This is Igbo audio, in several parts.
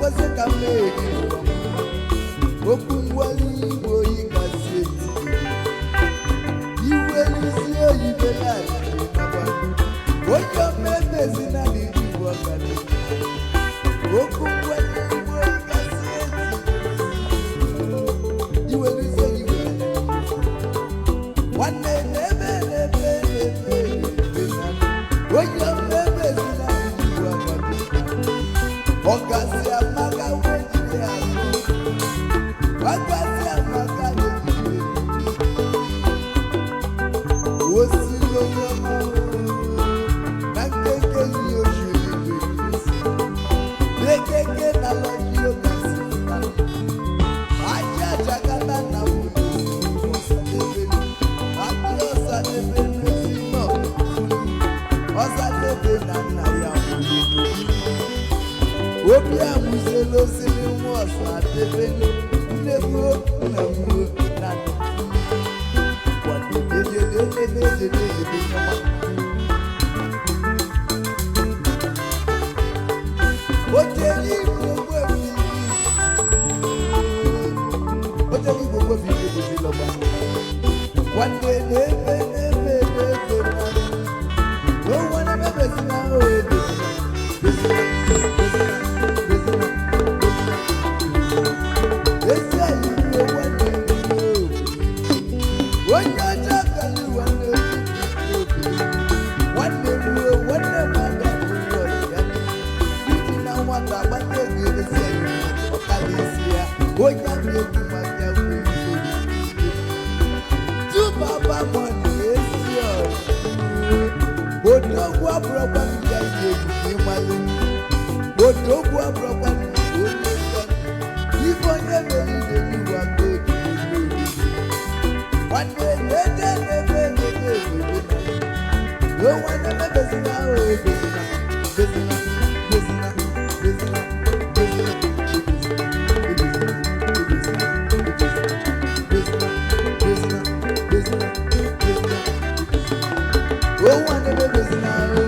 Gozie ka m na-eri ụwa m. Okwu ngwali igwe oyi kasị eti iwelisi oyi bela onye omebezi na n'iri igwe ọgadi okwu ngwali igwe oyi kasị eti iwelisi oyi wele nwanne n'ebe n'ebe n'ebe n'ebe na onye omebezi na n'iri igwe ọgadi ọgazi amaka wee jide azụ ọgazi amaka wee jide osi onye ọma na nkeke yi oju igwe ekeke na lọji ọgazi na aja ajakata na nwunye ọsadebe adị ọsadebe n'ezi nọ ọsadebe na nna ya nwụrụ obi amụziela osiri nwa ọsọ adebelu nnegbu nna mgbu na nwanne na-ebe na-ebe na-ebe na onwe na-emebezina oebe ezi anyị ruo nwanne onye ọcha kali nwanne obi nwanne ruo nwanne m aga bụrụ ya iji na nwata gbata ego ezi anyị ọkala isi ya onye abụ egwu maka nwere tubaba mọni ezi ọrụ odogwu abụrọkwa ndị anyị egwu ka ịmalụ odogwu abụrọkwa onye nsọ ife onye mere ide n'ụwa ka o ji elu nwanne na-ede na-ebe na-ebe ebe na nwanne mebezina ahụ ebezina bezina bezina bezina bezina ebezina ebezina ebezina bezina bezina bezina o nwanne mebezina ahụ.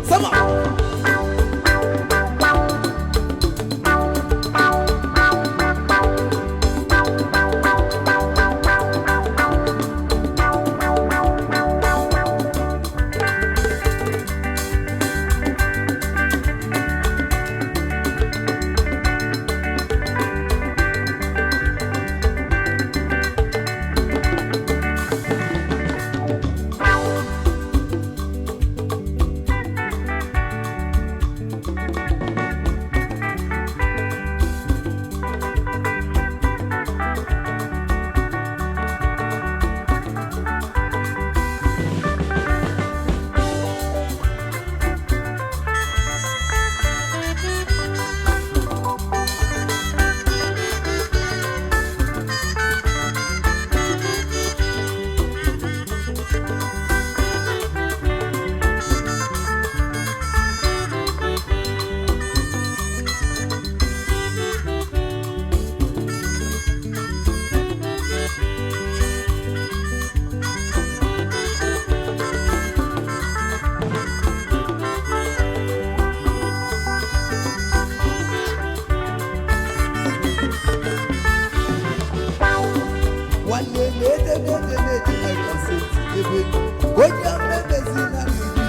Sama. Nwanne na-ede na-ede na-ede na kaseti ebe onye mmebezi na n'iri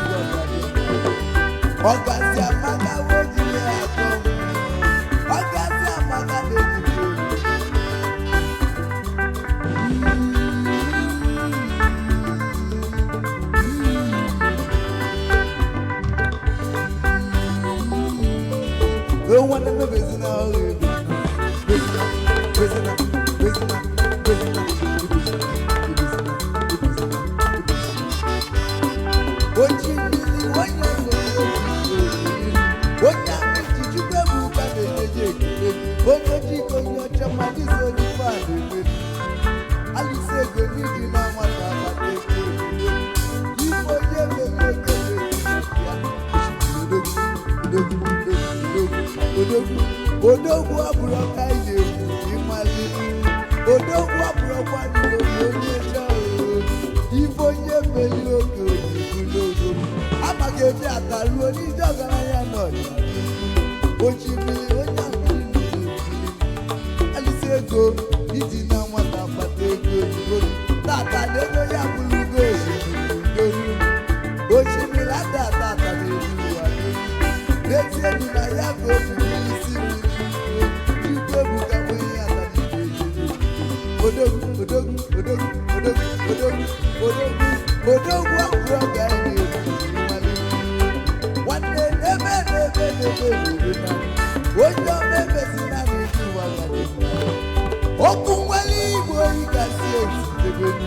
ọgazi amaka wee jiri ya atọ ọgazi amaka na-ejiri oru nwanne mmebezi na ọrụ ego bezina bezina bezina bezina ebezina ebezina ebezina. Odogwu abụrụ ọka anyị na-ekwu ka ịmali. Odogwu abụrụkwa n'oge onye chọọ ife onye meli oge ojibulogo amaghị eji ata ruo n'ije ọgaranya nọ ochimiri onye mmiri alụsị ego iji na nwata kpata ego oyibo tata na ego ya bụrụ ugo osimiri osimiri ada ata ata n'elu ụwa n'ezie dị na ya ka o ji bụrụ isi mmiri. Chukwu ebuka onye ya ata n'ije. Odogwu, odogwu, odogwu, odogwu, odogwu, odogwu, odogwu abụrụ ọga anyị na-ekwu. Nwanne n'ebe n'ebe n'ebe n'ebe na onye ọma emezi na n'eji ụwa ga-adị mma. Okwu nwere igbo oyi gasị esi debelu.